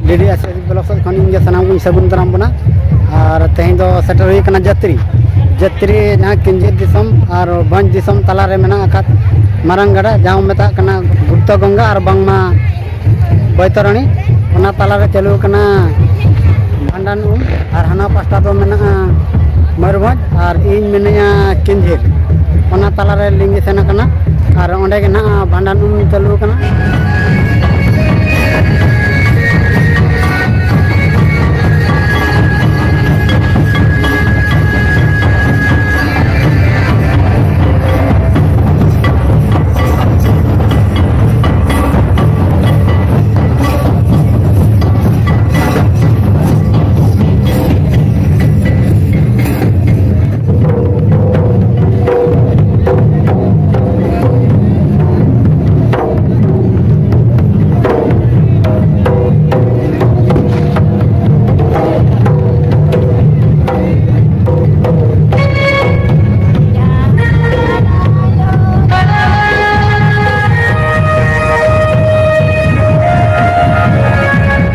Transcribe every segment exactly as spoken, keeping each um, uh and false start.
ᱰᱤ ᱰᱤ ᱟᱨ ᱥᱤ block ᱥᱮᱫ ᱠᱷᱚᱱ ᱤᱧ ᱜᱮ ᱥᱟᱱᱟᱢ ᱠᱚᱧ ᱥᱟᱹᱜᱩᱱ ᱫᱟᱨᱟᱢ ᱵᱚᱱᱟ᱾ ᱟᱨ ᱛᱮᱦᱮᱧ ᱫᱚ ᱥᱮᱴᱮᱨ ᱦᱩᱭ ᱠᱟᱱᱟ ᱡᱟᱹᱛᱨᱤ᱾ ᱡᱟᱹᱛᱨᱤ ᱡᱟᱦᱟᱸ ᱠᱤᱧᱡᱷᱤᱨ ᱫᱤᱥᱚᱢ ᱟᱨ ᱵᱷᱚᱸᱡᱽ ᱫᱤᱥᱚᱢ ᱛᱟᱞᱟᱨᱮ ᱢᱮᱱᱟᱜ ᱟᱠᱟᱫ ᱢᱟᱨᱟᱝ ᱜᱟᱰᱟ, ᱡᱟᱦᱟᱸ ᱠᱚ ᱢᱮᱛᱟᱜ ᱠᱟᱱᱟ ᱜᱩᱯᱛᱚ ᱜᱚᱝᱜᱟ ᱟᱨ ᱵᱟᱝᱢᱟ ᱵᱳᱭᱛᱚᱨᱚᱱᱤ, ᱚᱱᱟ ᱛᱟᱞᱟᱨᱮ ᱪᱟᱹᱞᱩ ᱟᱠᱟᱱᱟ ᱵᱷᱟᱸᱰᱟᱱ ᱩᱢ᱾ ᱟᱨ ᱦᱟᱱᱟ ᱯᱟᱥᱴᱟ ᱫᱚ ᱢᱮᱱᱟᱜᱼᱟ ᱢᱚᱭᱩᱨᱵᱷᱚᱸᱡᱽ ᱟᱨ ᱤᱧ ᱢᱤᱱᱟᱹᱧᱟ ᱠᱤᱧᱡᱷᱤᱨ, ᱚᱱᱟ ᱛᱟᱞᱟᱨᱮ ᱞᱤᱸᱜᱤ ᱥᱮᱱ ᱟᱠᱟᱱᱟ᱾ ᱟᱨ ᱚᱸᱰᱮ ᱜᱮ ᱱᱟᱦᱟᱜ ᱵᱷᱟᱸᱰᱟᱱ ᱩᱢ ᱪᱟᱹᱞᱩ ᱟᱠᱟᱱᱟ᱾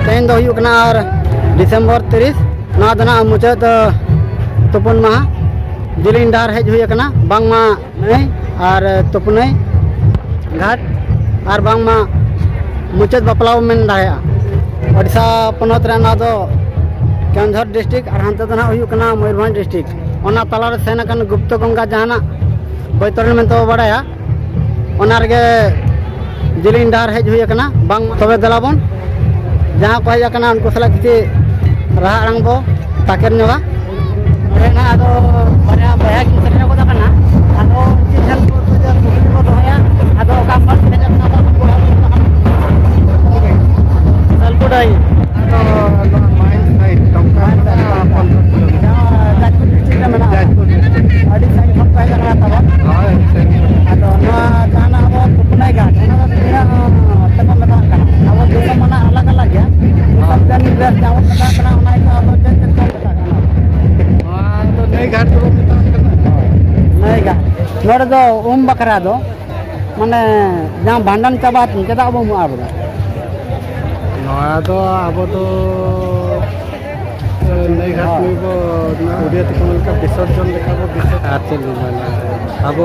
ᱛᱮᱦᱮᱧ ᱫᱚ ᱦᱩᱭᱩᱜ ᱠᱟᱱᱟ ᱟᱨ ᱰᱤᱥᱮᱢᱵᱚᱨ ᱛᱤᱨᱤᱥ, ᱱᱚᱣᱟ ᱫᱚ ᱱᱟᱜ ᱢᱩᱪᱟᱹᱫ, ᱟᱸ, ᱛᱩᱯᱩᱱ ᱢᱟᱦᱟ᱾ ᱡᱤᱞᱤᱧ ᱰᱟᱦᱟᱨ ᱦᱮᱡ ᱦᱩᱭ ᱟᱠᱟᱱᱟ, ᱵᱟᱝᱢᱟ ᱱᱟᱹᱭ ᱟᱨ ᱛᱩᱯᱩᱱᱟᱹᱭ ᱜᱷᱟᱴ ᱟᱨ ᱵᱟᱝᱢᱟ ᱢᱩᱪᱟᱹᱫ ᱵᱟᱯᱞᱟ ᱵᱚᱱ ᱢᱮᱱ ᱫᱟᱲᱮᱭᱟᱜᱼᱟ᱾ ᱳᱰᱤᱥᱟ ᱯᱚᱱᱚᱛ ᱨᱮ ᱱᱚᱣᱟ ᱫᱚ ᱠᱮᱣᱚᱱᱡᱷᱚᱨ ᱰᱤᱥᱴᱨᱤᱠᱴ ᱟᱨ ᱦᱟᱱᱛᱮ ᱫᱚ ᱱᱟᱜ ᱦᱩᱭᱩᱜ ᱠᱟᱱᱟ ᱢᱚᱭᱩᱨᱵᱷᱚᱸᱡᱽ ᱰᱤᱥᱴᱨᱤᱠᱴ᱾ ᱚᱱᱟ ᱛᱟᱞᱟᱨᱮ ᱥᱮᱱ ᱟᱠᱟᱱ ᱜᱩᱯᱛᱚ ᱜᱚᱝᱜᱟ, ᱡᱟᱦᱟᱱᱟᱜ ᱵᱳᱭᱛᱚᱨᱚᱱᱤ ᱢᱮᱱᱛᱮ ᱵᱚ ᱵᱟᱲᱟᱭᱟ, ᱚᱱᱟ ᱨᱮᱜᱮ ᱡᱤᱞᱤᱧ ᱰᱟᱦᱟᱨ ᱦᱮᱡ ᱦᱩᱭ ᱟᱠᱟᱱᱟ᱾ ᱵᱟᱝ ᱛᱚᱵᱮ ᱫᱮᱞᱟ ᱵᱚᱱ, ᱡᱟᱦᱟᱸ ᱠᱚ ᱦᱮᱡ ᱟᱠᱟᱱᱟ ᱩᱱᱠᱩ ᱥᱟᱞᱟᱜ ᱠᱤᱪᱷᱤ ᱨᱟᱦᱟ ᱟᱲᱟᱝ ᱵᱚ ᱛᱟᱠᱮᱨ ᱧᱚᱜᱟ᱾ ᱱᱚᱰᱮ ᱱᱟᱜ ᱟᱫᱚ ᱵᱟᱨᱭᱟ ᱵᱚᱭᱦᱟ ᱠᱤᱱ ᱥᱮᱴᱮᱨ ᱜᱚᱫ ᱟᱠᱟᱱᱟ᱾ ᱟᱫᱚ ᱩᱱᱠᱤᱱ ᱴᱷᱮᱱ ᱠᱚ ᱠᱩᱠᱞᱤ ᱠᱚ ᱫᱚᱦᱚᱭᱟ᱾ ᱟᱫᱚ ᱚᱠᱟ ᱠᱷᱚᱱ ᱯᱮ ᱦᱮᱡ ᱟᱠᱟᱱᱟ? ᱟᱫᱚ ᱩᱱᱠᱩ ᱦᱚᱸ ᱥᱟᱞᱠᱩ ᱰᱟᱹᱦᱤ᱾ ᱟᱫᱚ ᱱᱚᱣᱟ ᱢᱟᱭᱤᱞ ᱥᱟᱭᱤᱰ ᱴᱚᱝᱠᱟ ᱢᱟᱭᱤᱞ ᱥᱟᱭᱤᱰ᱾ ᱯᱚᱱᱨᱚ ᱠᱤᱞᱳᱢᱤᱴᱟᱨ᱾ ᱡᱟᱦᱟᱸ ᱡᱟᱡᱽᱯᱩᱨ ᱰᱤᱥᱴᱨᱤᱠᱴ ᱨᱮ ᱢᱮᱱᱟᱜᱼᱟ᱾ ᱡᱟᱡᱽᱯᱩᱨ ᱰᱤᱥᱴᱨᱤᱠᱴ᱾ ᱟᱹᱰᱤ ᱥᱟᱺᱜᱤᱧ ᱠᱷᱚᱱ ᱯᱮ ᱦᱮᱡ ᱟᱠᱟᱱᱟ ᱛᱟᱵᱚᱱ᱾ ᱦᱳᱭ, ᱥᱟᱺᱜᱤᱧ ᱠᱷᱚᱱ᱾ ᱟᱫᱚ ᱱᱚᱣᱟ ᱡᱟᱦᱟᱱᱟᱜ ᱟᱵᱚ ᱛᱩᱯᱩᱱᱟᱹᱭ ᱜᱷᱟᱴ, ᱚᱱᱟ ᱫᱚ ᱛᱤᱱᱟᱹᱜ ᱛᱮᱵᱚᱱ ᱢᱮᱛᱟᱜ ᱠᱟᱱᱟ? ᱟᱵᱚ ᱫᱤᱥᱚᱢ ᱢᱟ ᱱᱟᱜ ᱟᱞᱟᱜᱽ ᱟᱞᱟᱜᱽ ᱜᱮᱭᱟ᱾ ᱦᱳᱭ᱾ ᱡᱟᱦᱟᱸ ᱵᱚᱱ ᱢᱮᱛᱟᱜ ᱠᱟᱱᱟ, ᱚᱱᱟ ᱜᱮ ᱟᱵᱚ ᱪᱮᱫ ᱪᱮᱫ ᱵᱚᱱ ᱢᱮᱛᱟᱜ ᱠᱟᱱᱟ? ᱱᱚᱣᱟ ᱫᱚ ᱱᱟᱹᱭ ᱜᱷᱟᱴ ᱫᱚᱵᱚᱱ ᱢᱮᱛᱟᱜ ᱠᱟᱱᱟ᱾ ᱦᱳᱭ, ᱱᱟᱹᱭ ᱜᱷᱟᱴ᱾ ᱱᱚᱰᱮ ᱫᱚ ᱩᱢ ᱵᱟᱠᱷᱨᱟ ᱫᱚ, ᱢᱟᱱᱮ, ᱡᱟᱦᱟᱸ ᱵᱷᱟᱸᱰᱟᱱ ᱪᱟᱵᱟ ᱠᱟᱛᱮ ᱪᱮᱫᱟᱜ ᱵᱚᱱ ᱩᱢᱩᱜᱼᱟ ᱟᱵᱚ ᱫᱚ? ᱱᱚᱣᱟ ᱫᱚ ᱟᱵᱚ ᱫᱚ ᱱᱟᱹᱭ ᱜᱷᱟᱴ ᱱᱟᱹᱭ ᱵᱚ, ᱱᱚᱣᱟ ᱩᱰᱤᱭᱟ ᱛᱮᱠᱚ ᱢᱮᱱ ᱞᱮᱠᱟ ᱵᱤᱥᱚᱨᱡᱚᱱ ᱞᱮᱠᱟ ᱵᱚ ᱵᱤᱥᱚᱨᱡᱚᱱ᱾ ᱟᱨ ᱪᱮᱫ ᱞᱤᱧ ᱢᱮᱱᱟ, ᱟᱵᱚ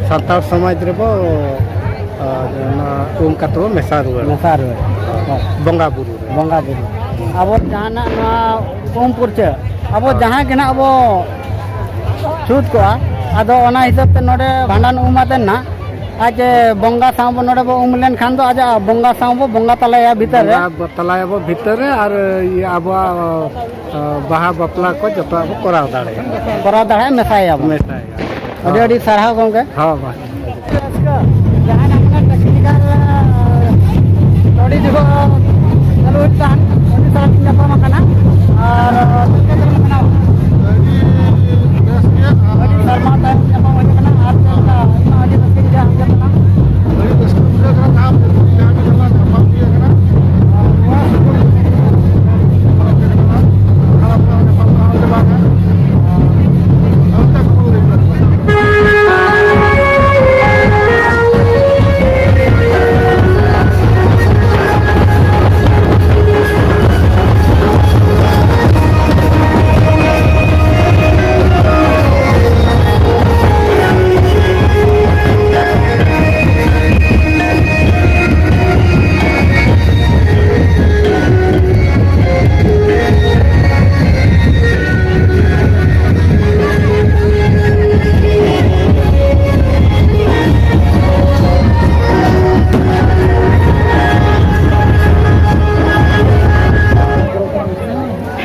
ᱥᱟᱱᱛᱟᱲ ᱥᱚᱢᱟᱡᱽ ᱨᱮᱵᱚ, ᱟᱨ ᱚᱱᱟ ᱩᱢ ᱠᱟᱛᱮ ᱵᱚ ᱢᱮᱥᱟ ᱨᱩᱣᱟᱹᱲ᱾ ᱢᱮᱥᱟ ᱨᱩᱣᱟᱹᱲ᱾ ᱦᱳᱭ᱾ ᱵᱚᱸᱜᱟ ᱵᱩᱨᱩ ᱨᱮ᱾ ᱵᱚᱸᱜᱟ ᱵᱩᱨᱩ᱾ ᱟᱵᱚ ᱡᱟᱦᱟᱱᱟᱜ ᱱᱚᱣᱟ ᱩᱢ ᱯᱩᱨᱪᱟᱹ, ᱟᱵᱚ ᱦᱳᱭ᱾ ᱡᱟᱦᱟᱸ ᱜᱮ ᱱᱟᱜ ᱵᱚ ᱪᱷᱩᱛ ᱠᱚᱜᱼᱟ, ᱟᱫᱚ ᱚᱱᱟ ᱦᱤᱥᱟᱹᱵ ᱛᱮ ᱱᱚᱰᱮ ᱵᱷᱟᱸᱰᱟᱱ ᱩᱢ ᱟᱛᱮ ᱱᱟᱜ, ᱟᱡ ᱵᱚᱸᱜᱟ ᱥᱟᱶ ᱵᱚ ᱱᱚᱰᱮ ᱵᱚ ᱩᱢ ᱞᱮᱱᱠᱷᱟᱱ ᱫᱚ ᱟᱡᱟᱜ ᱵᱚᱸᱜᱟ ᱥᱟᱶ ᱵᱚ ᱵᱚᱸᱜᱟ ᱛᱟᱞᱟᱭᱟ ᱵᱷᱤᱛᱟᱹᱨ ᱨᱮ᱾ ᱵᱚᱸᱜᱟ ᱵᱚ ᱛᱟᱞᱟᱭᱟᱵᱚ ᱵᱷᱤᱛᱟᱹᱨ ᱨᱮ ᱟᱨ ᱤᱭᱟᱹ ᱟᱵᱚᱣᱟᱜ, ᱟ, ᱵᱟᱦᱟ ᱵᱟᱯᱞᱟ ᱠᱚ ᱡᱚᱛᱚᱣᱟᱜ ᱵᱚ ᱠᱚᱨᱟᱣ ᱫᱟᱲᱮᱭᱟᱜᱼᱟ᱾ ᱠᱚᱨᱟᱣ ᱫᱟᱲᱮᱭᱟᱜᱼᱟ, ᱢᱮᱥᱟᱭᱟᱵᱚ᱾ ᱢᱮᱥᱟᱭᱟ᱾ ᱟᱹᱰᱤ ᱟᱹᱰᱤ ᱥᱟᱨᱦᱟᱣ ᱜᱚᱢᱠᱮ᱾ ᱦᱚᱸ, ᱢᱟ᱾ ᱨᱟᱹᱥᱠᱟᱹ, ᱡᱟᱦᱟᱸᱭ ᱱᱟᱜ ᱢᱟᱱᱮ technical, ᱱᱚᱰᱮ ᱡᱚᱠᱷᱚᱱ ᱪᱟᱹᱞᱩ ᱦᱩᱭᱩᱜ ᱠᱟᱱ, ᱩᱱᱤ ᱥᱟᱞᱟᱜ ᱤᱧ ᱧᱟᱯᱟᱢ ᱟᱠᱟᱱᱟ᱾ ᱟᱨ ᱪᱮᱫ ᱞᱮᱠᱟ ᱵᱮᱱ ᱢᱟᱱᱟᱣᱟ? ᱟᱹᱰᱤ ᱵᱮᱥ ᱜᱮ, ᱟᱨ ᱟᱹᱰᱤ ᱥᱮᱨᱢᱟ ᱛᱟᱭᱚᱢ ᱧᱟᱯᱟᱢ ᱦᱩᱭ ᱟᱠᱟᱱᱟ, ᱟᱨ ᱪᱮᱫ ᱞᱮᱠᱟ ᱤᱧ ᱦᱚᱸ ᱟᱹᱰᱤ ᱨᱟᱹᱥᱠᱟᱹᱧ ᱵᱩᱡᱷᱟᱹᱣ ᱠᱮᱫᱟ᱾ ᱟᱹᱰᱤ ᱨᱟᱹᱥᱠᱟᱹ ᱵᱩᱡᱷᱟᱹᱜ ᱠᱟᱱᱟ, ᱡᱟᱦᱟᱸ ᱛᱤᱥ ᱡᱟᱦᱟᱸ ᱛᱤᱥ ᱞᱟᱝ ᱧᱟᱯᱟᱢ ᱤᱫᱤ ᱟᱠᱟᱱᱟ᱾ ᱟᱨ ᱱᱚᱣᱟ ᱦᱟᱲᱟᱢ ᱠᱚ ᱧᱟᱯᱟᱢ ᱠᱚ ᱦᱟᱱᱛᱮ ᱵᱟᱝᱟ᱾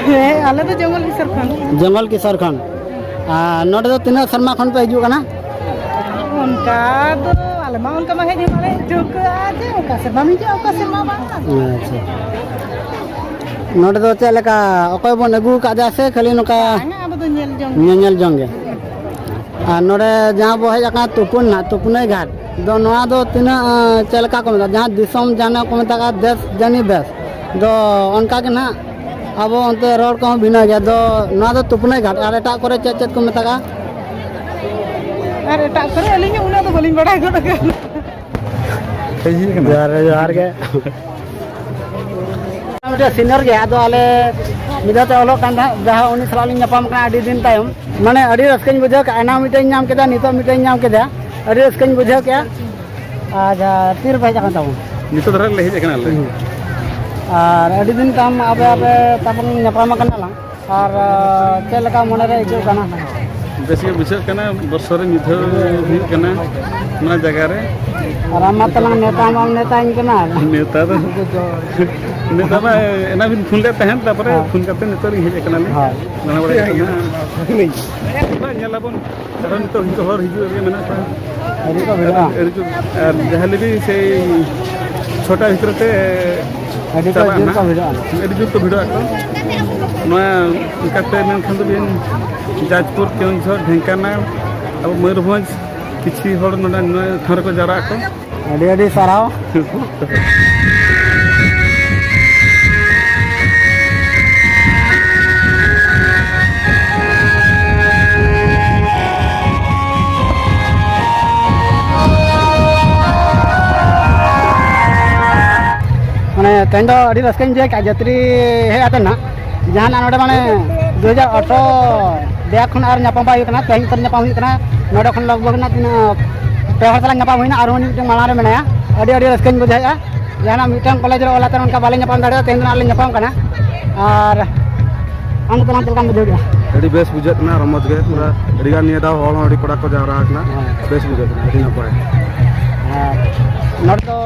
ᱦᱮᱸ, ᱟᱞᱮ ᱫᱚ ᱡᱚᱝᱜᱚᱞ ᱠᱤᱥᱳᱨ ᱠᱷᱚᱱ᱾ ᱡᱚᱝᱜᱚᱞ ᱠᱤᱥᱳᱨ ᱠᱷᱚᱱ᱾ ᱟᱨ ᱱᱚᱰᱮ ᱫᱚ ᱛᱤᱱᱟᱹᱜ ᱥᱮᱨᱢᱟ ᱠᱷᱚᱱ ᱯᱮ ᱦᱤᱡᱩᱜ ᱠᱟᱱᱟ? ᱚᱱᱠᱟ ᱫᱚ ᱟᱞᱮ ᱢᱟ ᱚᱱᱠᱟ ᱢᱟ ᱦᱮᱡ ᱦᱚᱸ ᱵᱟᱞᱮ ᱦᱮᱡ ᱴᱷᱟᱹᱣᱠᱟᱹᱜᱼᱟ, ᱡᱮ ᱚᱠᱟ ᱥᱮᱨᱢᱟᱢ ᱦᱤᱡᱩᱜᱼᱟ, ᱚᱠᱟ ᱥᱮᱨᱢᱟ ᱵᱟᱝ᱾ ᱟᱪᱪᱷᱟ᱾ ᱱᱚᱰᱮ ᱫᱚ ᱪᱮᱫ ᱞᱮᱠᱟ, ᱚᱠᱚᱭ ᱵᱚᱱ ᱟᱹᱜᱩ ᱟᱠᱟᱫᱮᱭᱟ ᱥᱮ ᱠᱷᱟᱹᱞᱤ ᱱᱚᱝᱠᱟ ᱵᱟᱝᱟ, ᱟᱵᱚ ᱫᱚ ᱧᱮᱞ ᱡᱚᱝ᱾ ᱧᱮᱧᱮᱞ ᱡᱚᱝ ᱜᱮ? ᱟᱨ ᱱᱚᱰᱮ ᱡᱟᱦᱟᱸ ᱵᱚ ᱦᱮᱡ ᱟᱠᱟᱱᱟ ᱛᱩᱯᱩᱱ ᱱᱟᱦᱟᱜ, ᱛᱩᱯᱩᱱᱟᱹᱭ ᱜᱷᱟᱴ ᱫᱚ, ᱱᱚᱣᱟ ᱫᱚ ᱛᱤᱱᱟᱹᱜ, ᱟᱸ, ᱪᱮᱫ ᱞᱮᱠᱟ ᱠᱚ ᱢᱮᱛᱟᱜᱼᱟ? ᱡᱟᱦᱟᱸ ᱫᱤᱥᱚᱢ ᱡᱟᱦᱟᱸ ᱠᱚ ᱢᱮᱛᱟᱜᱼᱟ ᱫᱮᱥ ᱡᱟᱹᱱᱤ ᱵᱮᱥ, ᱫᱚ ᱚᱱᱠᱟ ᱜᱮ ᱱᱟᱦᱟᱜ ᱟᱵᱚ ᱚᱱᱛᱮ ᱨᱚᱲ ᱠᱚᱦᱚᱸ ᱵᱷᱤᱱᱟᱹ ᱜᱮᱭᱟ᱾ ᱫᱚ ᱱᱚᱣᱟ ᱫᱚ ᱛᱩᱯᱩᱱᱟᱹᱭ ᱜᱷᱟᱴ, ᱟᱨ ᱮᱴᱟᱜ ᱠᱚᱨᱮ ᱪᱮᱫ ᱪᱮᱫ ᱠᱚ ᱢᱮᱛᱟᱜᱼᱟ? ᱟᱨ ᱮᱴᱟᱜ ᱠᱚᱨᱮ ᱟᱹᱞᱤᱧ ᱦᱚᱸ ᱩᱱᱟᱹᱜ ᱫᱚ ᱵᱟᱹᱞᱤᱧ ᱵᱟᱲᱟᱭ ᱜᱚᱫ ᱟᱠᱟᱫᱟ᱾ ᱡᱚᱦᱟᱨ, ᱡᱚᱦᱟᱨ ᱜᱮ᱾ ᱥᱤᱱᱤᱭᱚᱨ ᱜᱮ, ᱟᱫᱚ ᱟᱞᱮ ᱢᱤᱫ ᱫᱷᱟᱣ ᱛᱮ ᱚᱞᱚᱜ ᱠᱟᱱ ᱛᱟᱦᱮᱸᱫ, ᱡᱟᱦᱟᱸ ᱩᱱᱤ ᱥᱟᱞᱟᱜ ᱞᱤᱧ ᱧᱟᱯᱟᱢ ᱠᱟᱱᱟ ᱟᱹᱰᱤ ᱫᱤᱱ ᱛᱟᱭᱚᱢ᱾ ᱢᱟᱱᱮ ᱟᱹᱰᱤ ᱨᱟᱹᱥᱠᱟᱹᱧ ᱵᱩᱡᱷᱟᱹᱣ ᱠᱮᱫᱟ, ᱮᱱᱟᱝ ᱢᱤᱫᱴᱮᱱ ᱧᱟᱢ ᱠᱮᱫᱟ, ᱱᱤᱛᱚᱜ ᱢᱤᱫᱴᱮᱱ ᱧᱟᱢ ᱠᱮᱫᱟ, ᱟᱹᱰᱤ ᱨᱟᱹᱥᱠᱟᱹᱧ ᱵᱩᱡᱷᱟᱹᱣ ᱠᱮᱫᱟ᱾ ᱟᱪᱪᱷᱟ, ᱛᱤ ᱨᱮᱯᱮ ᱦᱮᱡ ᱟᱠᱟᱱ ᱛᱟᱵᱚᱱ? ᱱᱤᱛᱚᱜ ᱫᱷᱟᱨᱟ ᱞᱮ ᱦᱮᱡ ᱟᱠᱟᱱᱟ ᱟᱞᱮ᱾ ᱦᱩᱸ᱾ ᱟᱨ ᱟᱹᱰᱤ ᱫᱤᱱ ᱛᱟᱭᱚᱢ ᱟᱯᱮ, ᱟᱯᱮ ᱛᱟᱵᱚᱱ ᱧᱟᱯᱟᱢ ᱟᱠᱟᱱᱟ ᱞᱟᱝ᱾ ᱟᱨ, ᱟᱨ ᱪᱮᱫ ᱞᱮᱠᱟ ᱢᱚᱱᱮ ᱨᱮ ᱟᱹᱭᱠᱟᱹᱜ ᱠᱟᱱᱟ? ᱵᱮᱥ ᱜᱮ ᱵᱩᱡᱷᱟᱹᱜ ᱠᱟᱱᱟ, ᱵᱚᱨᱥᱚ ᱨᱮ ᱢᱤᱫ ᱫᱷᱟᱣ ᱦᱩᱭᱩᱜ ᱠᱟᱱᱟ ᱱᱚᱣᱟ ᱡᱟᱭᱜᱟ ᱨᱮ᱾ ᱟᱨ ᱟᱢ ᱢᱟ ᱛᱟᱞᱟᱝ ᱱᱮᱣᱛᱟ ᱢᱟᱢ ᱱᱮᱣᱛᱟᱧ ᱠᱟᱱᱟ᱾ ᱱᱮᱣᱛᱟ ᱫᱚ, ᱱᱮᱣᱛᱟ ᱢᱟ ᱮᱱᱟᱝ ᱵᱤᱱ ᱯᱷᱳᱱ ᱞᱮᱫ ᱛᱟᱦᱮᱸᱫ, ᱛᱟᱨᱯᱚᱨᱮ ᱦᱳᱭ᱾ ᱯᱷᱳᱱ ᱠᱟᱛᱮ ᱱᱤᱛᱚᱜ ᱞᱤᱧ ᱦᱮᱡ ᱟᱠᱟᱱᱟ ᱞᱤᱧ᱾ ᱦᱳᱭ᱾ ᱫᱟᱬᱟ ᱵᱟᱲᱟᱭ ᱠᱟᱱᱟ᱾ ᱧᱮᱞ ᱟᱵᱚᱱ᱾ ᱟᱨᱦᱚᱸ ᱱᱤᱛᱚᱜ, ᱱᱤᱛᱚᱜ ᱦᱚᱲ ᱦᱤᱡᱩᱜ ᱨᱮᱜᱮ ᱢᱮᱱᱟᱜ ᱠᱚᱣᱟ᱾ ᱟᱹᱰᱤ ᱠᱚ ᱵᱷᱤᱲᱚᱜᱼᱟ᱾ ᱟᱹᱰᱤ ᱡᱳᱨ᱾ ᱟᱨ ᱡᱟᱦᱟᱸ ᱞᱟᱹᱭ ᱵᱤᱱ, ᱥᱮᱭ ᱪᱷᱚᱴᱟ ᱵᱷᱤᱛᱨᱤ ᱛᱮ ᱟᱹᱰᱤ ᱠᱚ ᱪᱟᱵᱟᱜᱼᱟ ᱡᱳᱨ ᱠᱚ ᱱᱟᱦᱟᱜ᱾ ᱵᱷᱤᱲᱚᱜᱼᱟ᱾ ᱟᱹᱰᱤ ᱡᱳᱨ ᱠᱚ ᱵᱷᱤᱲᱚᱜ ᱟᱠᱚ᱾ ᱱᱚᱣᱟ ᱚᱱᱠᱟᱛᱮ ᱢᱮᱱᱠᱷᱟᱱ ᱫᱚ ᱵᱤᱱ ᱡᱟᱡᱽᱯᱩᱨ, ᱠᱮᱣᱚᱱᱡᱷᱚᱨ, ᱰᱷᱮᱝᱠᱟᱱᱟᱞ, ᱟᱵᱚ ᱢᱚᱭᱩᱨᱵᱷᱚᱸᱡᱽ, ᱠᱤᱪᱷᱤ ᱦᱚᱲ ᱱᱚᱰᱮ ᱱᱚᱣᱟ ᱴᱷᱟᱶ ᱨᱮᱠᱚ ᱡᱟᱣᱨᱟᱜ ᱟᱠᱚ᱾ ᱟᱹᱰᱤ ᱟᱹᱰᱤ ᱥᱟᱨᱦᱟᱣ᱾ ᱢᱟᱱᱮ ᱛᱮᱦᱮᱧ ᱫᱚ ᱟᱹᱰᱤ ᱨᱟᱹᱥᱠᱟᱹᱧ ᱵᱩᱡᱷᱟᱹᱣ ᱠᱮᱫᱼᱟ ᱡᱟᱹᱛᱨᱤ ᱦᱮᱡ ᱟᱛᱮ ᱱᱟᱜ᱾ ᱡᱟᱦᱟᱱᱟᱜ ᱱᱚᱰᱮ ᱢᱟᱱᱮ ᱫᱩ ᱦᱟᱡᱟᱨ ᱟᱴᱷᱨᱚ ᱵᱮᱠ ᱠᱷᱚᱱ ᱟᱨ ᱧᱟᱯᱟᱢ ᱵᱟᱭ ᱦᱩᱭᱩᱜ ᱠᱟᱱᱟ, ᱛᱮᱦᱮᱧ ᱩᱛᱟᱹᱨ ᱧᱟᱯᱟᱢ ᱦᱩᱭᱩᱜ ᱠᱟᱱᱟ᱾ ᱱᱚᱰᱮ ᱠᱷᱚᱱ ᱞᱚᱜᱽ ᱵᱷᱚᱜᱽ ᱨᱮᱱᱟᱜ ᱛᱤᱱᱟᱹᱜ ᱯᱮ ᱦᱚᱲ ᱥᱟᱞᱟᱜ ᱧᱟᱯᱟᱢ ᱦᱩᱭᱱᱟ, ᱟᱨ ᱩᱱᱤ ᱢᱤᱫᱴᱮᱱ ᱢᱟᱲᱟᱝ ᱨᱮ ᱢᱮᱱᱟᱭᱟ᱾ ᱟᱹᱰᱤ ᱟᱹᱰᱤ ᱨᱟᱹᱥᱠᱟᱹᱧ ᱵᱩᱡᱷᱟᱹᱣᱮᱫᱼᱟ᱾ ᱡᱟᱦᱟᱱᱟᱜ ᱢᱤᱫᱴᱟᱝ ᱠᱚᱞᱮᱡᱽ ᱨᱮ ᱚᱞ ᱟᱛᱮ ᱚᱱᱠᱟ ᱵᱟᱞᱮ ᱧᱟᱯᱟᱢ ᱫᱟᱲᱮᱭᱟᱜᱼᱟ, ᱛᱮᱦᱮᱧ ᱫᱚ ᱱᱟᱜ ᱞᱮ ᱧᱟᱯᱟᱢ ᱠᱟᱱᱟ᱾ ᱟᱨ ᱟᱢ ᱫᱚ ᱛᱟᱞᱟᱝ ᱪᱮᱫ ᱞᱮᱠᱟᱢ ᱵᱩᱡᱷᱟᱹᱣ ᱠᱮᱫᱼᱟ? ᱟᱹᱰᱤ ᱵᱮᱥ ᱵᱩᱡᱷᱟᱹᱜ ᱠᱟᱱᱟ, ᱨᱚᱢᱚᱡᱽ ᱜᱮ ᱯᱩᱨᱟ᱾ ᱟᱹᱰᱤ ᱜᱟᱱ ᱱᱤᱭᱟᱹ ᱫᱷᱟᱣ ᱦᱚᱲ ᱦᱚᱸ ᱟᱹᱰᱤ ᱠᱚᱲᱟ ᱠᱚ ᱡᱟᱣᱨᱟ ᱟᱠᱟᱱᱟ᱾ ᱦᱮᱸ᱾ ᱵᱮᱥ ᱵᱩᱡᱷᱟᱹᱜ ᱠᱟᱱᱟ, ᱟᱹᱰᱤ ᱱᱟᱯᱟᱭ᱾ ᱟᱨ ᱱᱚᱰᱮ ᱫᱚ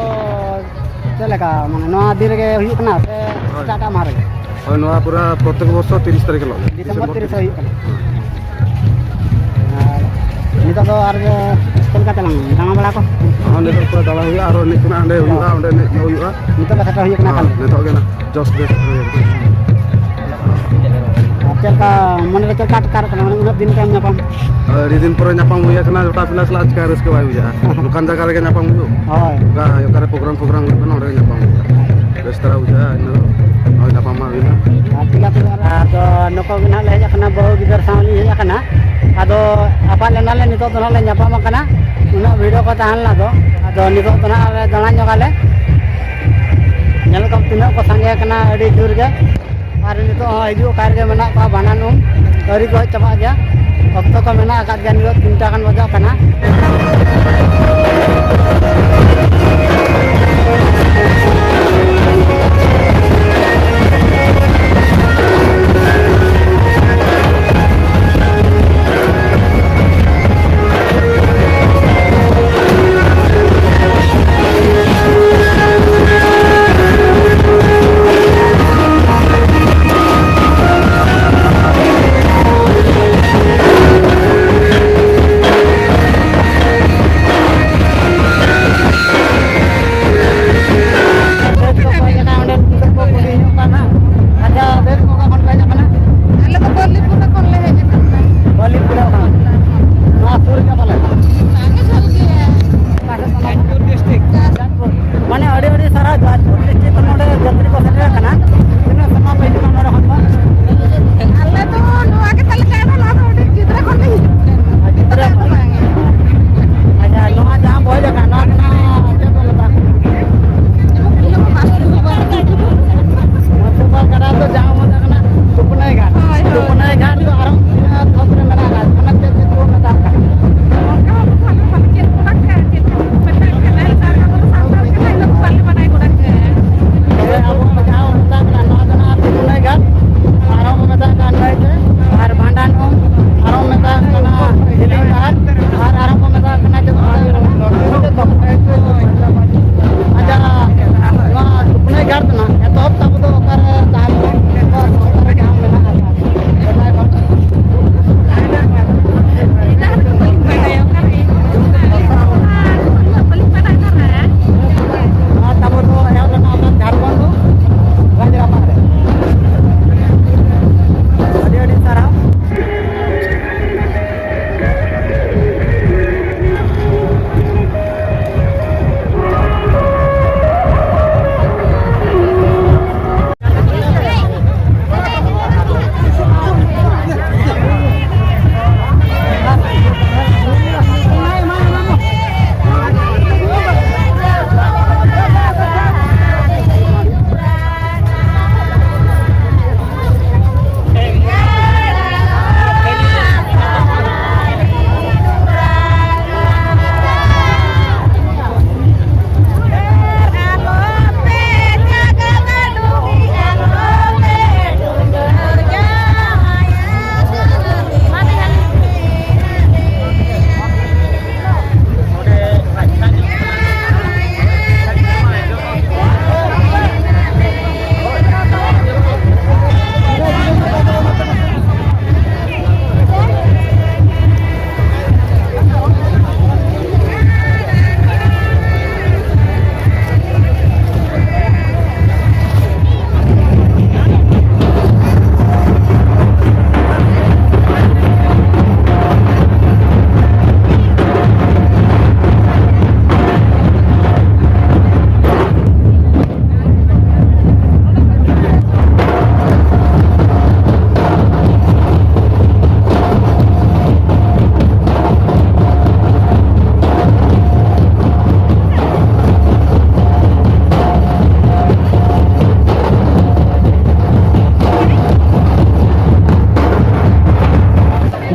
ᱪᱮᱫ ᱞᱮᱠᱟ, ᱢᱟᱱᱮ ᱱᱚᱣᱟ ᱫᱤᱱ ᱨᱮᱜᱮ ᱦᱩᱭᱩᱜ ᱠᱟᱱᱟ ᱥᱮ ᱦᱳᱭ᱾ ᱮᱴᱟᱜ ᱮᱴᱟᱜ ᱢᱟᱦᱟ ᱨᱮᱜᱮ? ᱦᱳᱭ, ᱱᱚᱣᱟ ᱯᱩᱨᱟ ᱯᱨᱚᱛᱮᱠ ᱵᱚᱪᱷᱚᱨ ᱛᱤᱨᱤᱥ ᱛᱟᱹᱨᱤᱠᱷ ᱦᱤᱞᱳᱜ ᱜᱮ, ᱰᱤᱥᱮᱢᱵᱚᱨ ᱰᱤᱥᱮᱢᱵᱚᱨ ᱛᱤᱨᱤᱥ ᱨᱮ ᱦᱩᱭᱩᱜ ᱠᱟᱱᱟ᱾ ᱟᱨ ᱱᱤᱛᱚᱜ ᱫᱚ ᱟᱨ ᱪᱮᱫ ᱞᱮᱠᱟ ᱛᱟᱞᱟᱝ ᱫᱟᱬᱟ ᱵᱟᱲᱟ ᱠᱚ? ᱦᱚᱸ, ᱱᱤᱛᱚᱜ ᱯᱩᱨᱟᱹ ᱫᱟᱬᱟ ᱦᱩᱭᱩᱜᱼᱟ, ᱟᱨᱚ ᱮᱱᱮᱡ ᱠᱚ ᱱᱟᱜ ᱦᱟᱸᱰᱮ ᱦᱩᱭᱩᱜᱼᱟ, ᱚᱸᱰᱮ ᱮᱱᱮᱡ ᱠᱚ ᱦᱩᱭᱩᱜᱼᱟ᱾ ᱱᱤᱛᱚᱜ ᱫᱚ ᱥᱮᱴᱮᱨ ᱦᱩᱭᱩᱜ ᱠᱟᱱᱟ ᱦᱚᱸ, ᱠᱷᱟᱱ᱾ ᱱᱤᱛᱚᱜ ᱜᱮ ᱱᱟᱜ ᱡᱚᱥ ᱜᱮ ᱥᱮᱴᱮᱨ ᱦᱩᱭᱩᱜᱼᱟ᱾ ᱟᱨ ᱪᱮᱫ ᱞᱮᱠᱟ ᱢᱚᱱᱮ ᱨᱮ ᱪᱮᱫ ᱞᱮᱠᱟ ᱟᱴᱠᱟᱨᱚᱜ ᱠᱟᱱᱟ, ᱢᱟᱱᱮ ᱩᱱᱟᱹᱜ ᱫᱤᱱ ᱛᱟᱭᱚᱢ ᱧᱟᱯᱟᱢ? ᱟᱹᱰᱤ ᱫᱤᱱ ᱯᱚᱨᱮ ᱧᱟᱯᱟᱢ ᱦᱩᱭ ᱟᱠᱟᱱᱟ, ᱡᱚᱴᱟ ᱯᱤᱞᱟ ᱥᱟᱞᱟᱜ ᱪᱤᱠᱟ ᱨᱟᱹᱥᱠᱟᱹ ᱵᱟᱭ ᱵᱩᱡᱷᱟᱹᱜᱼᱟ? ᱱᱚᱝᱠᱟᱱ ᱡᱟᱭᱜᱟ ᱨᱮᱜᱮ ᱧᱟᱯᱟᱢ ᱦᱩᱭᱩᱜ᱾ ᱦᱳᱭ᱾ ᱚᱠᱟ, ᱚᱠᱟᱨᱮ ᱯᱨᱳᱜᱨᱟᱢ ᱯᱨᱳᱜᱨᱟᱢ ᱦᱩᱭᱩᱜ ᱠᱟᱱᱟ, ᱚᱸᱰᱮ ᱜᱮ ᱧᱟᱯᱟᱢ ᱦᱩᱭᱩᱜᱼᱟ᱾ ᱵᱮᱥ ᱫᱷᱟᱨᱟ ᱵᱩᱡᱷᱟᱹᱜᱼᱟ, ᱤᱱᱟᱹ ᱫᱚ᱾ ᱦᱳᱭ, ᱧᱟᱯᱟᱢ ᱢᱟ ᱦᱩᱭᱱᱟ᱾ ᱟᱨ ᱴᱷᱤᱠ ᱜᱮᱭᱟ, ᱛᱚᱵᱮ ᱟᱫᱚ ᱱᱚᱠᱚ ᱜᱮ ᱱᱟᱦᱟᱜ ᱞᱮ ᱦᱮᱡ ᱟᱠᱟᱱᱟ, ᱵᱟᱹᱦᱩ ᱜᱤᱫᱟᱹᱨ ᱥᱟᱶ ᱞᱤᱧ ᱦᱮᱡ ᱟᱠᱟᱱᱟ᱾ ᱟᱫᱚ ᱟᱯᱟᱜ ᱞᱮᱱᱟᱞᱮ, ᱱᱤᱛᱚᱜ ᱫᱚ ᱱᱟᱦᱟᱜ ᱞᱮ ᱧᱟᱯᱟᱢ ᱟᱠᱟᱱᱟ᱾ ᱩᱱᱟᱹᱜ ᱵᱷᱤᱲ ᱠᱚ ᱛᱟᱦᱮᱸ ᱞᱮᱱᱟ ᱫᱚ᱾ ᱟᱫᱚ ᱱᱤᱛᱚᱜ ᱫᱚ ᱱᱟᱦᱟᱜ ᱞᱮ ᱫᱟᱬᱟ ᱧᱚᱜᱟᱞᱮ᱾ ᱧᱮᱞ ᱠᱚᱢ ᱛᱤᱱᱟᱹᱜ ᱠᱚ ᱥᱟᱸᱜᱮ ᱟᱠᱟᱱᱟ, ᱟᱹᱰᱤ ᱡᱳᱨ ᱜᱮ᱾ ᱟᱨ ᱱᱤᱛᱚᱜ ᱦᱚᱸ ᱦᱤᱡᱩᱜ ᱚᱠᱟ ᱨᱮᱜᱮ ᱢᱮᱱᱟᱜ ᱠᱚᱣᱟ, ᱵᱷᱟᱸᱰᱟᱱ ᱩᱢ ᱟᱹᱣᱨᱤ ᱠᱚ ᱮᱦᱚᱵ ᱪᱟᱵᱟᱜ ᱜᱮᱭᱟ᱾ ᱚᱠᱛᱚ ᱠᱚ ᱢᱮᱱᱟᱜ ᱟᱠᱟᱫ ᱜᱮᱭᱟ, ᱱᱤᱛᱚᱜ ᱛᱤᱱᱴᱟ ᱜᱟᱱ ᱵᱟᱡᱟᱜ ᱠᱟᱱᱟ᱾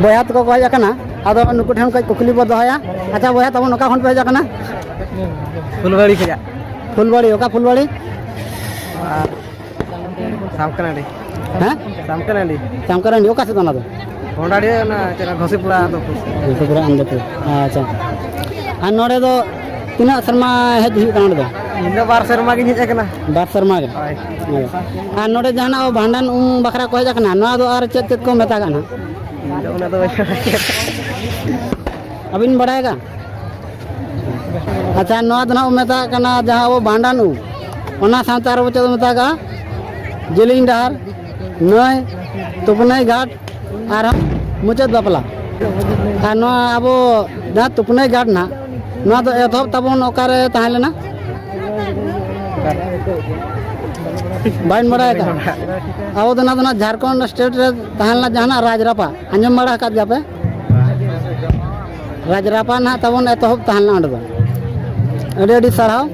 ᱵᱚᱭᱦᱟ ᱛᱟᱠᱚ ᱠᱚ ᱦᱮᱡ ᱟᱠᱟᱱᱟ, ᱟᱫᱚ ᱱᱩᱠᱩ ᱴᱷᱮᱱ ᱠᱷᱚᱱ ᱠᱩᱠᱞᱤ ᱵᱚ ᱫᱚᱦᱚᱭᱟ᱾ ᱟᱪᱪᱷᱟ ᱵᱚᱭᱦᱟ ᱛᱟᱵᱚᱱ, ᱚᱠᱟ ᱠᱷᱚᱱ ᱯᱮ ᱦᱮᱡ ᱟᱠᱟᱱᱟ? ᱯᱷᱩᱞᱵᱟᱲᱤ ᱠᱷᱚᱱᱟᱜ᱾ ᱯᱷᱩᱞᱵᱟᱲᱤ, ᱚᱠᱟ ᱯᱷᱩᱞᱵᱟᱲᱤ? ᱥᱟᱢᱠᱟᱱᱟᱰᱤ᱾ ᱦᱮᱸ? ᱥᱟᱢᱠᱟᱱᱟᱰᱤ᱾ ᱥᱟᱢᱠᱟᱱᱟᱰᱤ, ᱚᱠᱟ ᱥᱮᱫ ᱚᱱᱟ ᱫᱚ? ᱵᱷᱚᱸᱰᱟᱰᱤ, ᱚᱱᱟ ᱪᱮᱫ, ᱜᱷᱚᱥᱤᱯᱩᱨᱟ ᱟᱱᱫᱚᱯᱩᱨ᱾ ᱜᱷᱚᱥᱤᱯᱩᱨᱟ ᱟᱱᱫᱚᱯᱩᱨ᱾ ᱟᱪᱪᱷᱟ᱾ ᱟᱨ ᱱᱚᱰᱮ ᱫᱚ ᱛᱤᱱᱟᱹᱜ ᱥᱮᱨᱢᱟ ᱦᱮᱡ ᱦᱩᱭᱩᱜ ᱠᱟᱱᱟ ᱱᱚᱰᱮ ᱫᱚ? ᱤᱧ ᱫᱚ ᱵᱟᱨ ᱥᱮᱨᱢᱟ ᱜᱤᱧ ᱦᱮᱡ ᱟᱠᱟᱱᱟ᱾ ᱵᱟᱨ ᱥᱮᱨᱢᱟ ᱜᱮ? ᱦᱳᱭ᱾ ᱦᱳᱭ᱾ ᱟᱨ ᱱᱚᱰᱮ ᱡᱟᱦᱟᱱᱟᱜ ᱵᱷᱟᱸᱰᱟᱱ ᱩᱢ ᱵᱟᱠᱷᱨᱟ ᱠᱚ ᱦᱮᱡ ᱟᱠᱟᱱᱟ, ᱱᱚᱣᱟ ᱫᱚ ᱟᱨ ᱪᱮᱫ ᱪᱮᱫ ᱠᱚ ᱢᱮᱛᱟᱜᱟᱜ ᱱᱟᱦᱟᱜ? ᱤᱧ ᱫᱚ ᱩᱱᱟᱹᱜ ᱫᱚ ᱵᱟᱹᱧ ᱵᱟᱲᱟᱭᱟ᱾ ᱟᱹᱵᱤᱱ ᱵᱟᱲᱟᱭ ᱠᱟᱜ? ᱟᱪᱪᱷᱟ, ᱱᱚᱣᱟ ᱫᱚ ᱱᱟᱦᱟᱜ ᱵᱚ ᱢᱮᱛᱟᱜ ᱠᱟᱱᱟ ᱡᱟᱦᱟᱸ ᱟᱵᱚ ᱵᱷᱟᱸᱰᱟᱱ ᱩᱢ, ᱚᱱᱟ ᱥᱟᱶᱛᱮ ᱟᱨᱚ ᱪᱮᱫ ᱵᱚ ᱢᱮᱛᱟᱜᱟᱜᱼᱟ? ᱡᱮᱞᱮᱧ ᱰᱟᱦᱟᱨ, ᱱᱟᱹᱭ, ᱛᱩᱯᱱᱟᱹᱭ ᱜᱷᱟᱴ, ᱟᱨᱦᱚᱸ ᱢᱩᱪᱟᱹᱫ ᱵᱟᱯᱞᱟ᱾ ᱟᱨ ᱱᱚᱣᱟ ᱟᱵᱚ ᱡᱟᱦᱟᱸ ᱛᱩᱯᱱᱟᱹᱭ ᱜᱷᱟᱴ ᱱᱟᱦᱟᱜ, ᱱᱚᱣᱟ ᱫᱚ ᱮᱛᱚᱦᱚᱵ ᱛᱟᱵᱚᱱ ᱚᱠᱟᱨᱮ ᱛᱟᱦᱮᱸ ᱞᱮᱱᱟ? ᱵᱟᱹᱧ ᱵᱟᱲᱟᱭ ᱟᱠᱟᱫᱼᱟ᱾ ᱟᱵᱚ ᱫᱚ ᱱᱚᱣᱟ ᱫᱚ ᱱᱟᱦᱟᱜ ᱡᱷᱟᱲᱠᱷᱚᱸᱰ ᱥᱴᱮᱴ ᱨᱮ ᱛᱟᱦᱮᱸ ᱞᱮᱱᱟ ᱡᱟᱦᱟᱱᱟᱜ ᱨᱟᱡᱽᱨᱟᱯᱟ, ᱟᱸᱡᱚᱢ ᱵᱟᱲᱟ ᱟᱠᱟᱫ ᱜᱮᱭᱟ ᱯᱮ? ᱨᱟᱡᱽᱨᱟᱯᱟ ᱱᱟᱦᱟᱜ ᱛᱟᱵᱚᱱ ᱮᱛᱚᱦᱚᱵ ᱛᱟᱦᱮᱸ ᱞᱮᱱᱟ ᱚᱸᱰᱮ ᱫᱚ᱾ ᱟᱹᱰᱤ ᱟᱹᱰᱤ ᱥᱟᱨᱦᱟᱣ᱾